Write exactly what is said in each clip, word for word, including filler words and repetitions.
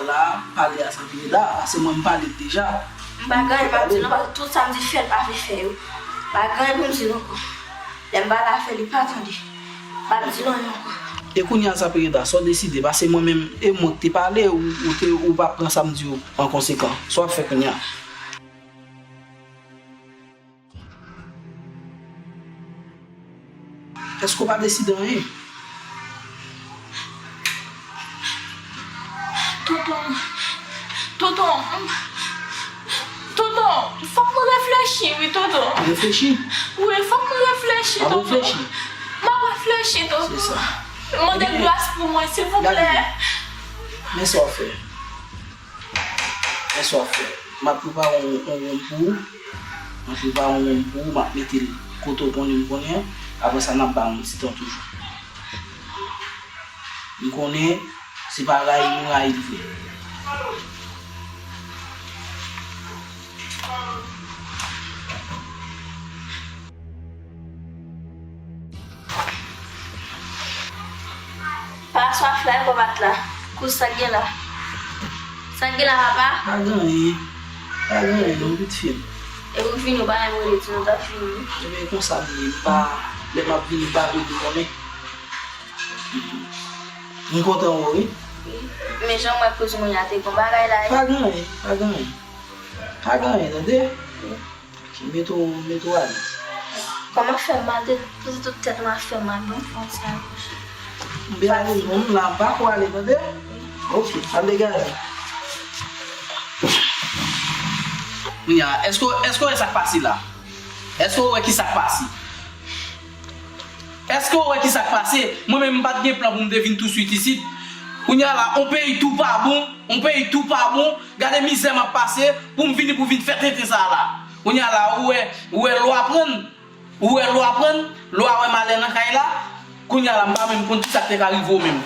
La, pale a Sapireda, pase mwen m pale l deja. M pa gen anyen m ap di l non, paske tout sa m di fè, l pa vle fè yo. M pa gen anyen pou m di l ankò. Lè m pale avè l, li pa tande. M p ap di l anyen ankò. E kounye a, Sapireda, sa w deside? Pase mwen menm, e mwen k te pale, ou, ou te, ou pa pran sa m di yo an konsekan. Sa w ap fè kounye a? Èske w pa deside anyen? Tonton, tonton, tonton, fòk mwen reflechi, wi, tonton. Reflechi? Wi, fòk mwen reflechi, tonton. W ap reflechi? M ap reflechi, tonton. Se sa. Mande l gras pou mwen, silvouplè. Gade, men sa w ap fè. Men sa w ap fè. M ap prepare yon, yon wonm pou ou. M ap prepare yon wonm pou ou, m ap mete l kote w konnen m konnen. Apre sa, n ap ba l yon ti tan toujou. M konnen se pa rayi nou rayi l vre. Pa swa flay kòbat la. Kouz sa k gen la. Sa k gen la, papa? Pa gen anyen. Pa gen anyen, non, pitit fi m. E ou vini, ou pa menm rele di nou t ap vini. Ebyen, konsa m ye, m pa, lè m ap vini, m pa vle nou konnen. M kontan wè w, wi. Wi. Men jan m wè kouz mwen an te gon bagay la, wi. Pa gen anyen, pa gen anyen. Pa gen anyen, tande? Wi. Mete w, mete w alèz. Kòman fè m mal, de, de tout tèt mwen ap fè mal, ban m fè yon ti alèz. M byen alèz, non, m la, m pa ko ale, tande? Ok, al degaje. Kounye a, èske, èske w wè sa k pase la? Èske w wè ki sa k pase? Èske w wè ki sa k pase? Mwen menm, m pa t gen plan pou m te vin touswit isit. Kounye a la, on peyi tou pa bon, on peyi tou pa bon. Gade mizè m ap pase pou m vini pou vin fè tenten sa a la. Kounye a la, ou wè, ou wè lwa pran n, ou wè lwa pran n, lwa wè malè nan kay la. Kounye a la, m pa menm konn ki sa k te ka rive w menm.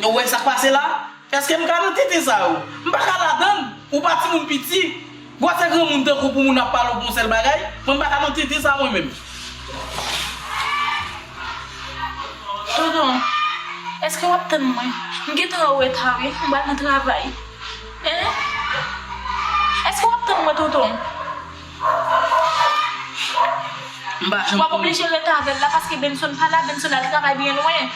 Ou wè sa k pase la? Èske m ka nan tenten sa yo? M pa ka ladann. Ou pa timoun piti. Gwosè granmoun tankou w pou moun ap pale w pou yon sèl bagay. Mwen, m pa ka nan tenten sa mwen menm. Tonton, èske w ap tann mwen? M gentan an reta, wi. M pral nan travay. Hein? Èske w ap tann mwen, tonton? M pa janm... W ap oblije rete avè l la, paske Benson pa la, Benson al travay byen lwen.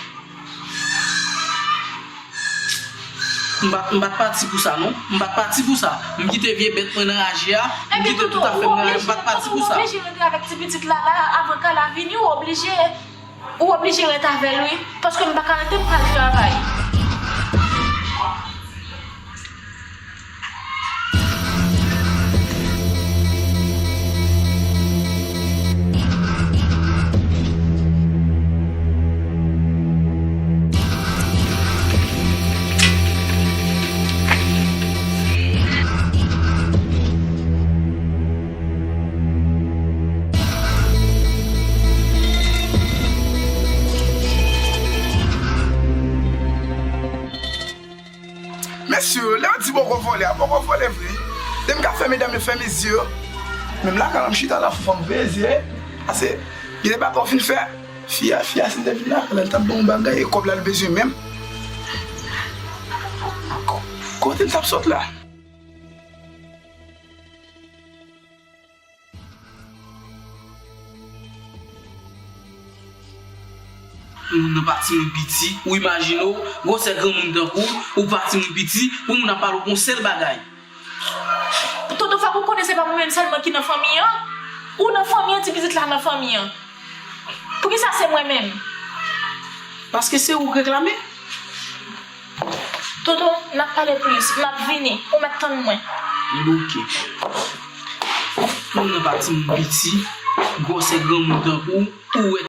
M pa, m pa t pati pou sa, non. M pa t pati pou sa. M kite vye bèt mwen nan raje a. M kite tout afè m nan raje. M pa t pati pou sa. Ou oblije rete avèk ti pitit la, la, avan Kala vini, ou oblije. Ou oblije rete avè l, wi. Paske m pa ka rete, m pral travay. Mesye yo, lè yo di poko vòlè a, poko vòlè vre. Depi m ka fè medam yo fèmen zye yo. Menm lakay la, m chita la, fanm veye zye. Ase, gen de bagay w fin fè. Fi a, fi a, si l te vin lakay la, l t ap ban w bagay, e kòb la l bezwen menm. Ko-, kote l t ap sot la? Moun nan pa timoun piti, ou imajine w, gwosè granmoun tankou w, ou pa timoun piti, pou moun ap pale w pou yon sèl bagay. Tonton, fòk ou konnen se pa mwen menm sèlman ki nan fanmi an. Ou nan fanmi an, ti pitit la nan fanmi an. Poukisa se mwen menm? Paske se ou k reklame. Tonton, n ap pale plis, m ap vini, ou mèt tann mwen. Ebyen, oke. Moun nan pa timoun piti, gwosè granmoun tankou w, ou wè.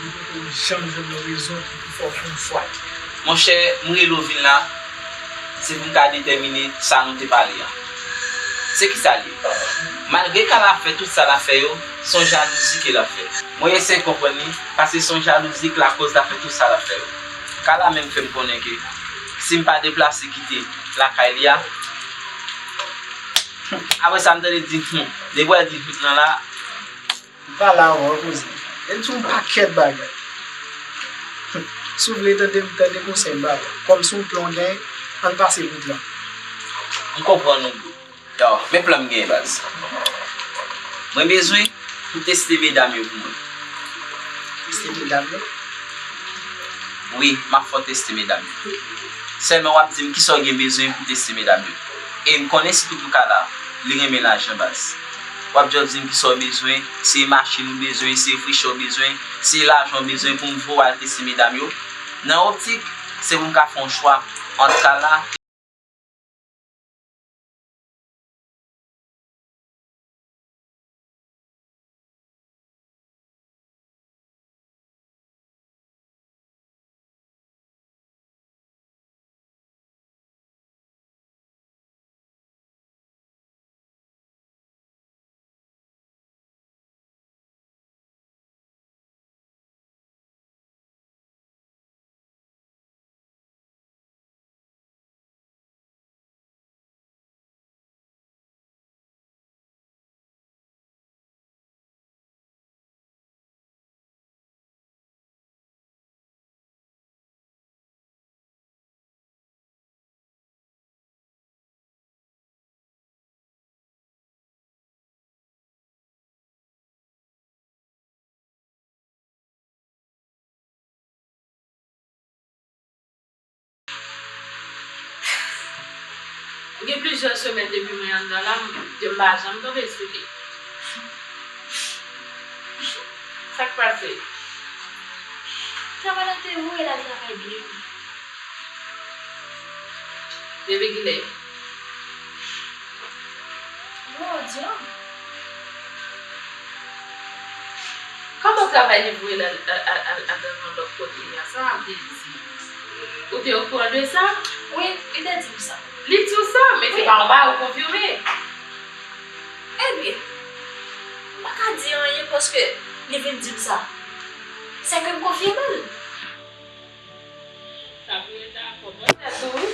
Ou janm jwenn yon rezon pou fè w fè yon fwa. Monchè, m rele w vin la, se pou m ka detèmine sa nou te pale a. Se kisa l ye? Malgre Kala ap fè tout sa l ap fè yo, se yon jalouzi ke l ap fè. Mwen eseye konprann li, paske se yon jalouzi k lakòz l ap fè tout sa l ap fè yo. Kala menm fè m konnen ke si m pa deplase kite lakay li a, apre sa m tande di, hmm, depi w di, hmm, nan la, M pale avè w, kouzen. E m di w yon pakèt bagay. Si w vle tande m, tande konsèy m ba w. Kòm se yon plan w genyen, ann pase pou plan. M konprann ou, bro. Yo, men plan m genyen, baz. Mwen bezwen pou teste medam yo pou mwen. Teste medam yo? Wi, m ap fè w teste medam yo. Sèlman w ap di m kisa w gen bezwen pou teste medam yo. E m konnen sitou pou Kala, li renmen lajan, baz. W ap just di m kisa w bezwen, se machin ou bezwen, se frichè w bezwen, se lajan w bezwen pou m voye w al teste medam yo. Nan optik, se pou m ka fè yon chwa ant Kala Gen plizyè semèn depi mwen anndan la, m, m pa janm tonbe sou li. Sa k pase? Travay la te voye l al travay byen. Depi kilè? Jodi a. Kòman travay li voye l al, al, al, al, al nan yon lòt kote a? Sa vle di, ou te okouran de sa? Wi, li te di m sa. Li di w sa, men se pa yon bagay ou konfime. Ebyen, m pa ka di anyen paske li vin di m sa. Sèke m konfime l. Sabrina kòmanse tou wi.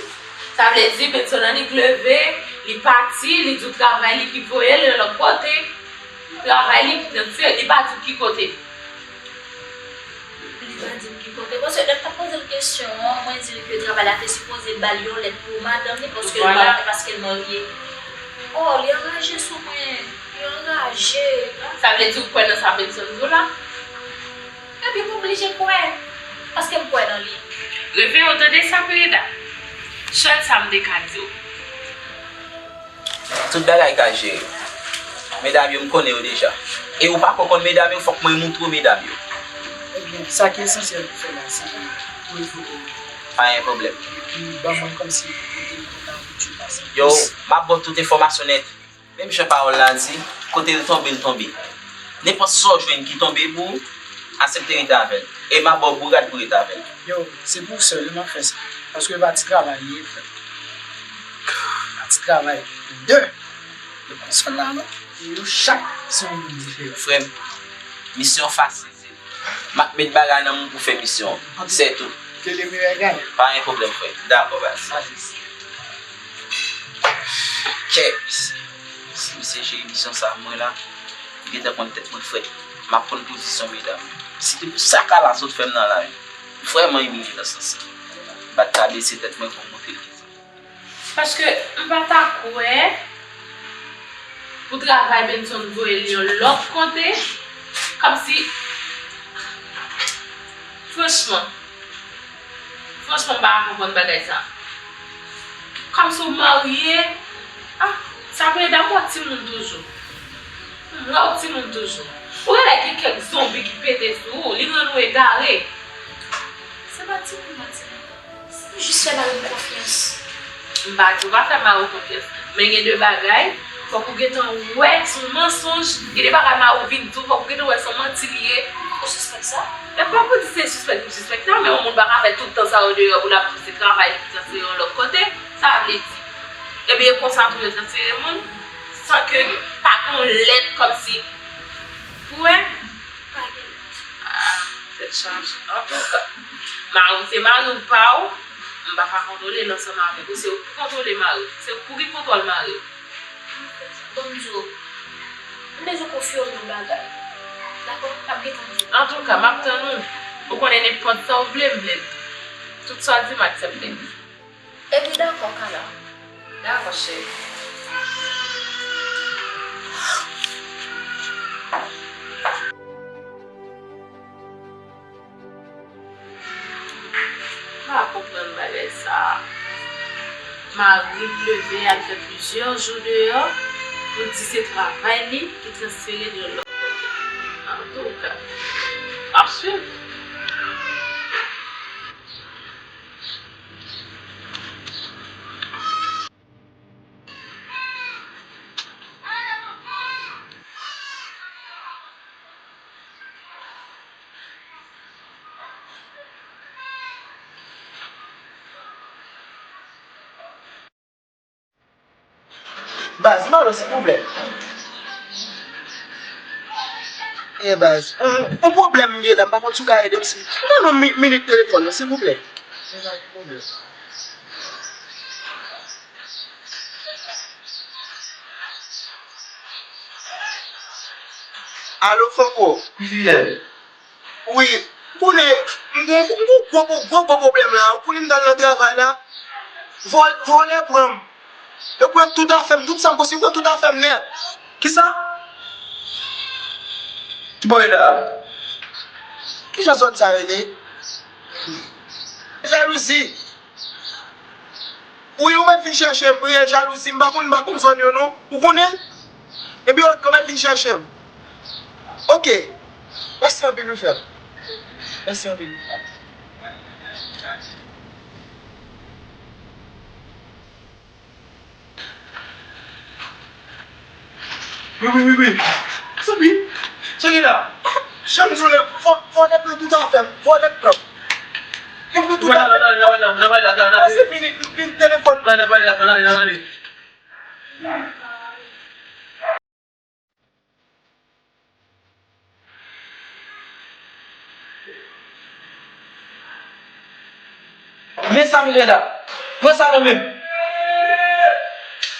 Sa vle di Benson annik leve, li pati, li di w travay li ki voye l nan lòt kote. Travay li ki nan tire, li pa di w ki kote. Li pa di m ki kote. Paske lè m t ap poze l kesyon an, mwen di l ke travay la te sipoze ba l yon lèt pou madanm li, paske l marye, paske l marye. Oh, li anraje sou mwen. Li anraje. Sa vle di w kwè nan sa Benson di w la? Ebyen, m oblije kwè, paske m kwè nan li. Reveye w tande sa, Freda. Sèl sa m te ka di w. Tout bagay ka jere. Medam yo, m konnen yo deja. E ou pako konn medam yo, fòk mwen moutre w medam yo. Ebyen, sa ki esansyèl pou fè la, se pou pran foto. Pa gen pwoblèm. Epi, ban mwen kòmsi kote l kontan pou ti pase. Yo, m ap ba w tout enfòmasyon nèt. Menm jan pawòl la di, kote l tonbe, l tonbe. Nenpòt sa w jwenn ki tonbe pou ou, aksepte rete avè l. E m ap ba w bourad pou rete avè l. Yo, se pou ou sèl wi m ap fè sa. Paske e pa ti travay li ye, frè. Pa ti travay. De. Yo pa sèl la, non. E yo chak se yon moun diferan. Frè m, misyon fasil. M ap met bagay nan men w pou fè misyon an. Antouka, se tou. Que le meilleur gagne. Pa gen pwoblèm, frè. Dakò, baz. Chè, si misye jere misyon sa, mwen la, m gentan konn tèt mwen, frè. M ap pran pozisyon medam. Si te pou sa Kala sot fè m nan lari, m vrèman imilye nan sans sa. M pa t ka bese tèt mwen pou m montre l kisa. Paske m pa ta kwè pou travay Benson voye l yon lòt kote, kòmsi, franchman, franchman, m pa ka konprann bagay sa. Kòmsi w marye, ah, sa vle di w ap wè timoun toujou. M wè w timoun toujou. Ou genlè gen kèk zonbi ki pete sou ou, li rann ou egare. Se pa timoun, pa timoun. Ou jis fè mari m konfyans. M pa di w pa fè mari w konfyans. Men gen de bagay, fòk ou gentan wè se yon mansonj. Gen de bagay mari w vin di w, fòk ou gentan wè se yon manti li ye. Ou sispèk sa? E fòk Pou sispèk sa, men yon moun pa ka fè tout tan sa yo deyò pou l ap di se travay li ki transfere yon lòt kote. Sa vle di, ebyen, e konsa tou yo transfere moun, san ke pa gen yon lèt kòmsi. Ou wè? Pa gen lèt. Ah, tèt chaje. Antouka, mari w se mari w pa w, m pa ka kontwole l ansanm avèk ou. Se ou ki kontwole mari w. Se ou ki kontwòl mari w. Bon, m di w, m bezwen konfime yon bagay. Dakò? M ap gentan di w. Antouka, m ap tann ou. Ou konnen nenpòt sa w vle, m vle l. Tout sa w di, m aksepte. Epi dakò, Kala. Dakò, cheri. M pa konprann bagay sa a. Mari m leve al fè plizyè jou deyò pou di se travay li ki transfere l yon lòt kote. Antouka, m ap swiv. Baz, m alo, silvouplè. E baz, yon, yon pwoblèm m gen la, m pa konn si w ka ede m, si. M ba nou mi-, minit telefòn nan, silvouplè. Alo, Franco. Wi, ou konnen, m gon, m gon gwo, gwo, gwo, gwo pwoblèm la. Ou konnen m t al nan travay la. Vòl-, vòlè pran m. Yo pran tout afè m, tout sa m posede, yo pran tout afè m nèt. Kisa? Ki bò e la? Kijan zòn sa rele? Jalouzi. Wi, ou mèt vin chèche m, reyèl jalouzi, m pa konn, m pa konn zòn yo non. Ou konnen? Epi yo, yo mèt vin chèche m. Oke. Mèsi anpil, wi, frè m. Mèsi anpil. Wi, wi, wi, wi. Zanmi, sa gen la? Jan m di w la, vò-, vòlè pran tout afè m, vòlè pran. Yo pran tout afè m. Pase minit, m vin telefòn. Men sa m gen la. Pran sa nan men m.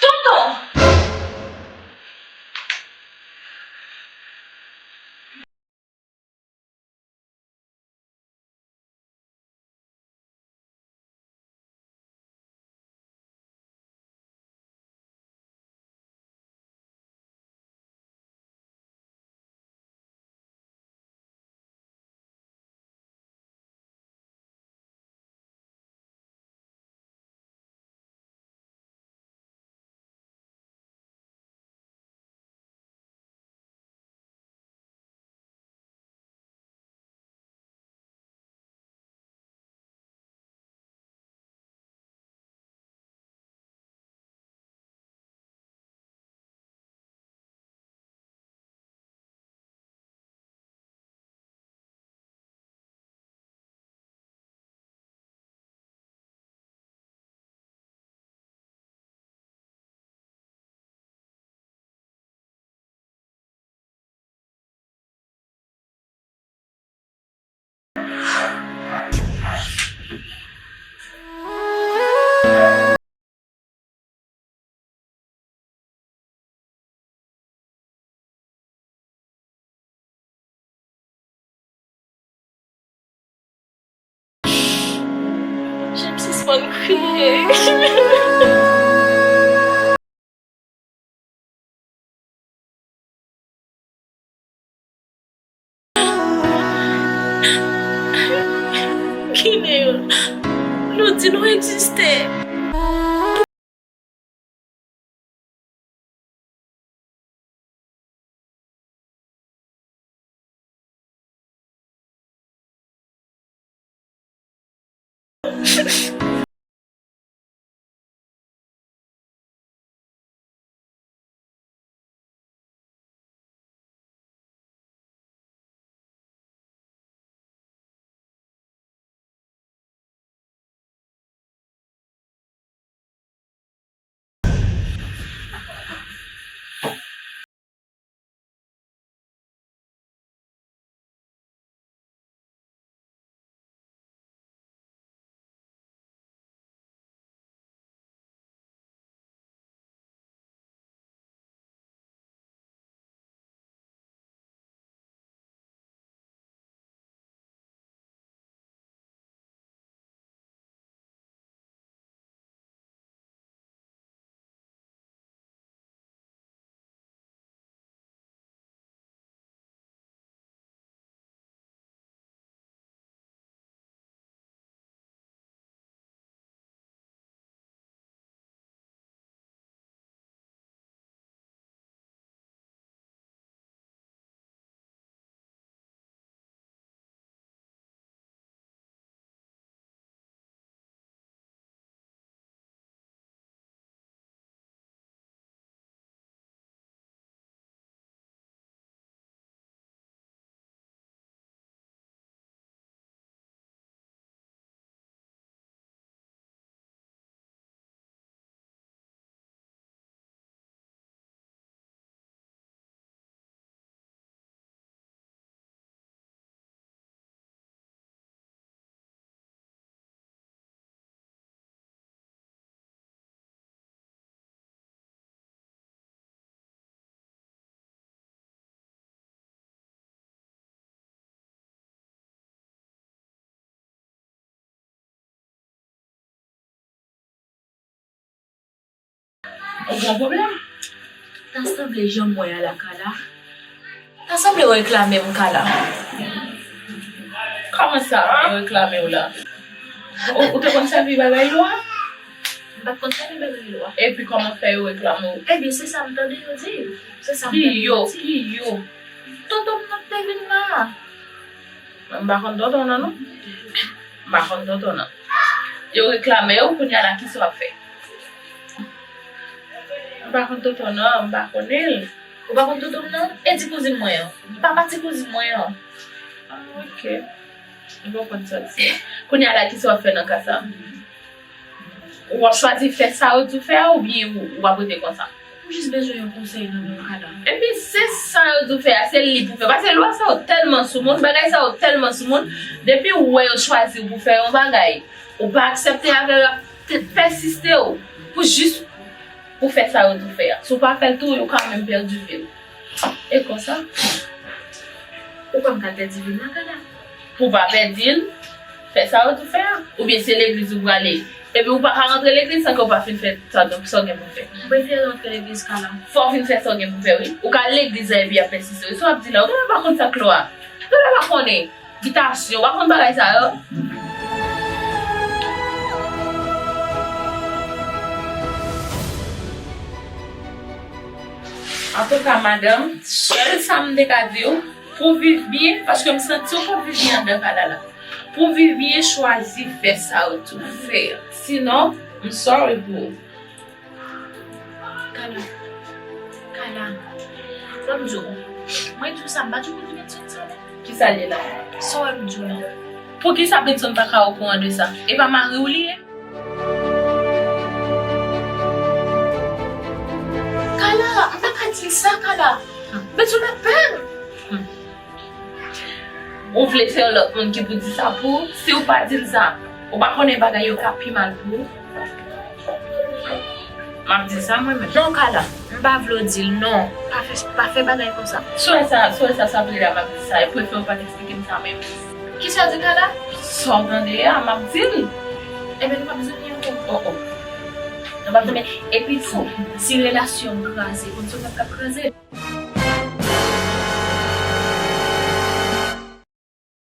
Tonton! Jan m sispann kriye. Kile yo. Nou di nou egziste. Ou gen yon pwoblèm? Ta sanble jan m wè a la, Kala. Ta sanble yo reklame m, Kala. Kòman sa, yo reklame w la? Ou, ou te konn sèvi bagay lwa? M pa t konn sèvi bagay lwa. Epi kòman fè yo reklame w? Ebyen, se sa m tande yo di. Se sa m tande yo di. Ki yo? Ki yo? Tonton m nan te vin la. M pa konn tonton nan, non. M pa konn tonton nan. Yo reklame w, kounye a la, kisa w ap fè? M pa konn tonton nan, m pa konnen l. Ou pa konn tonton m nan? E ti kouzin mwen an. Papa ti kouzin mwen an. Ah, ok. M konprann sa w di. Kounye a la, kisa w ap fè nan ka sa? Ou ap chwazi fè sa yo di w fè a oubyen ou, ou ap rete konsa? M jis bezwen yon konsèy nan men w, Kala. Epi se sa yo di w fè a, se li pou fè. Paske lwa sa yo tèlman sou moun, bagay sa yo tèlman sou moun. Depi w wè yo chwazi w pou fè yon bagay, ou pa aksepte avè l, y ap te-, pèsiste w pou jis pou fè sa yo di w fè a. Si w pa fè l tou, ou ka menm pèdi vi w. E konsa? Ou kwè m ka pèdi vi m nan, Kala? Pou w pa pèdi l, fè sa yo di w fè a. Oubyen se legliz ou prale. Epi ou pa ka rantre legliz san ke w pa fin fè sa, donk, sa w gen pou fè. M prefere rantre legliz, Kala. Fò w fin fè sa w gen pou fè, wi. Ou ka al legliz la epi y ap pèsiste w. Sa w ap di la, ou genlè pa konn sa k lwa. Ou genlè pa konnen. Bitasyon, w pa konn bagay sa yo? Antouka, madanm, sèl sa m te ka di w, pou w viv byen, paske m santi w p ap viv byen anndan Kala la. Pou w viv byen, chwazi fè sa yo di w fè. Sinon, m sorry pou ou. Kala. Kala. Ban m di w. Mwen di w sa, m pa t janm konn Benson sa, non. Kisa l ye la? Sa w wè m di w la. Poukisa Benson pa ka okouran de sa? E pa mari w li ye? Kala, m pa ka di l sa, Kala. Benson ap pè m. Ou vle se yon lòt moun ki pou di sa pou ou? Si w pa di l sa, ou pa konnen bagay yo ka pi mal pou ou? M ap di l sa mwen menm. Non, Kala, m pa vle w di l non. Pa fè, pa fè bagay konsa. Si w wè sa, si w wè sa, sa vle la, m ap di sa. E prefere w pa t eksplike m sa menm. Kisa w di, Kala? Sa w tande a, m ap di l. Ebyen, nou p ap zanmi ankò. Oh, oh. Nou p ap zanmi. Epi tou, si relasyon kraze, konn se w menm k ap kraze l.